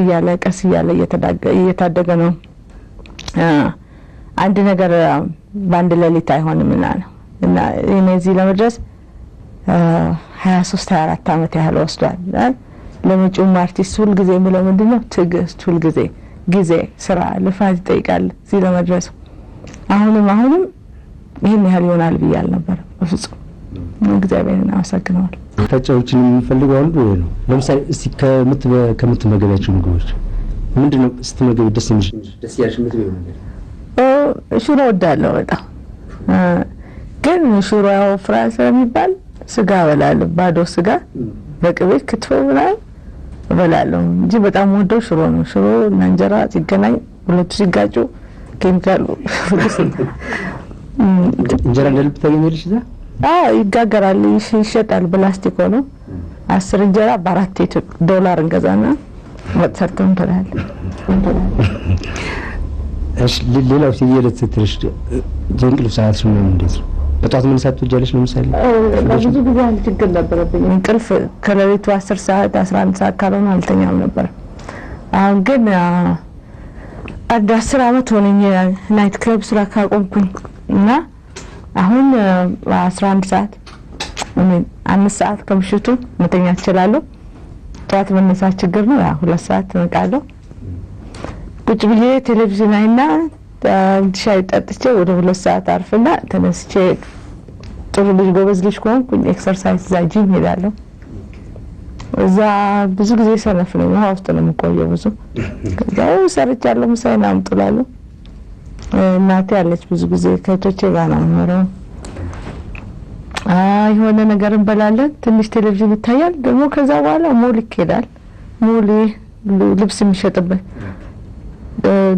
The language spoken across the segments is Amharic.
እያለ ቀስ እያለ እየታደገ ነው። አንድ ነገር በአንድ ሌሊት አይሆንም እና ነው እና እኔ እዚህ ለመድረስ 23 24 ዓመት ያህል ወስዷል። ለመጪውም አርቲስት ሁልጊዜ የምለው ምንድን ነው? ትዕግስት፣ ሁልጊዜ ጊዜ፣ ስራ፣ ልፋት ይጠይቃል እዚህ ለመድረስ። አሁንም አሁንም ይህን ያህል ይሆናል ብዬ አልነበረም በፍጹም። እግዚአብሔርን አመሰግነዋል። ታጫዎችን የምንፈልገው አንዱ ይሄ ነው። ለምሳሌ እስቲ ከምትመገቢያቸው ምግቦች ምንድን ነው ስትመገቢ ደስ የሚልሽ ደስ ያለሽ የምትበይው ነገር? ሽሮ እወዳለሁ በጣም፣ ግን ሽሮ ያወፍራል ስለሚባል ስጋ እበላለሁ። ባዶ ስጋ በቅቤ ክትፎ ምናምን እበላለሁ እንጂ በጣም ወደው ሽሮ ነው። ሽሮ እና እንጀራ ሲገናኝ፣ ሁለቱ ሲጋጩ ኬሚካሉ እንጀራ እንደ ልብ ታገኛለሽ እዛ? አዎ፣ ይጋገራል፣ ይሸጣል። በላስቲክ ሆኖ 10 እንጀራ በ4 ዶላር እንገዛና ወጥ ሰርተን እንበላለን። እሺ፣ ሌላው የዕለት ስትልሽ የእንቅልፍ ሰዓትሽ ምናምን እንዴት ነው? በጠዋት መነሳት ትወጃለሽ ለምሳሌ? ብዙ ጊዜ አንድ ችግር ነበረብኝ። እንቅልፍ ከሌሊቱ 10 ሰዓት 11 ሰዓት ካልሆነ አልተኛም ነበር። አሁን ግን አንድ 10 ዓመት ሆነኝ night club ስራ ካቆምኩኝ እና አሁን 11 ሰዓት፣ 5 ሰዓት ከምሽቱ መተኛት እችላለሁ። ጠዋት መነሳት ችግር ነው። ያ 2 ሰዓት እነቃለሁ። ቁጭ ብዬ ቴሌቪዥን አይና ሻይ ጠጥቼ ወደ 2 ሰዓት አርፍና ተነስቼ ጥሩ ልጅ ጎበዝ ልጅ ከሆንኩኝ exercise እዛ ጂም ሄዳለሁ። እዛ ብዙ ጊዜ ሰነፍ ነኝ። ውሃ ውስጥ ነው የምቆየው ብዙ። ከዛ ሰርቻለሁ፣ ምሳዬን አምጡ እላለሁ። እናቴ አለች፣ ብዙ ጊዜ ከእህቶቼ ጋር ነው የምኖረው። የሆነ ነገር እንበላለን፣ ትንሽ ቴሌቪዥን ይታያል። ደግሞ ከዛ በኋላ ሞል ይኬዳል። ሞል ልብስ የሚሸጥበት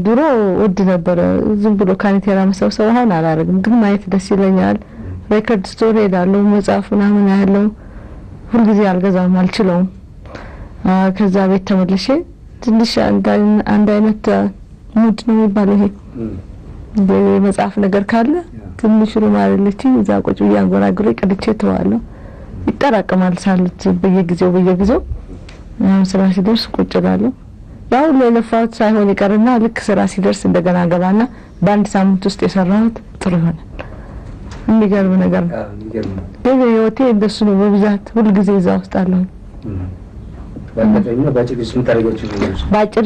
ድሮ ውድ ነበረ። ዝም ብሎ ካኔቴራ መሰብሰብ አሁን አላደርግም፣ ግን ማየት ደስ ይለኛል። Record store ሄዳለሁ፣ መጽሐፍ ምናምን ያለው ሁልጊዜ አልገዛም፣ አልችለውም። ከዛ ቤት ተመልሼ ትንሽ አንድ አይነት mood ነው የሚባለው ይሄ የመጽሐፍ ነገር ካለ ትንሽ room አለችኝ፣ እዛ ቁጭ ብዬ አንጎራጉሬ ቀድቼ ተዋለሁ። ይጠራቀማል ሳሉት በየጊዜው በየጊዜው። አሁን ስራ ሲደርስ ቁጭ እላለሁ። ያው ሁሉ የለፋሁት ሳይሆን ይቀርና ልክ ስራ ሲደርስ እንደገና ገባና በአንድ ሳምንት ውስጥ የሰራሁት ጥሩ ይሆናል። የሚገርም ነገር ነው። ግን ህይወቴ እንደሱ ነው በብዛት፣ ሁልጊዜ እዛ ውስጥ አለሁኝ። በአጭር ጊዜ በአጭር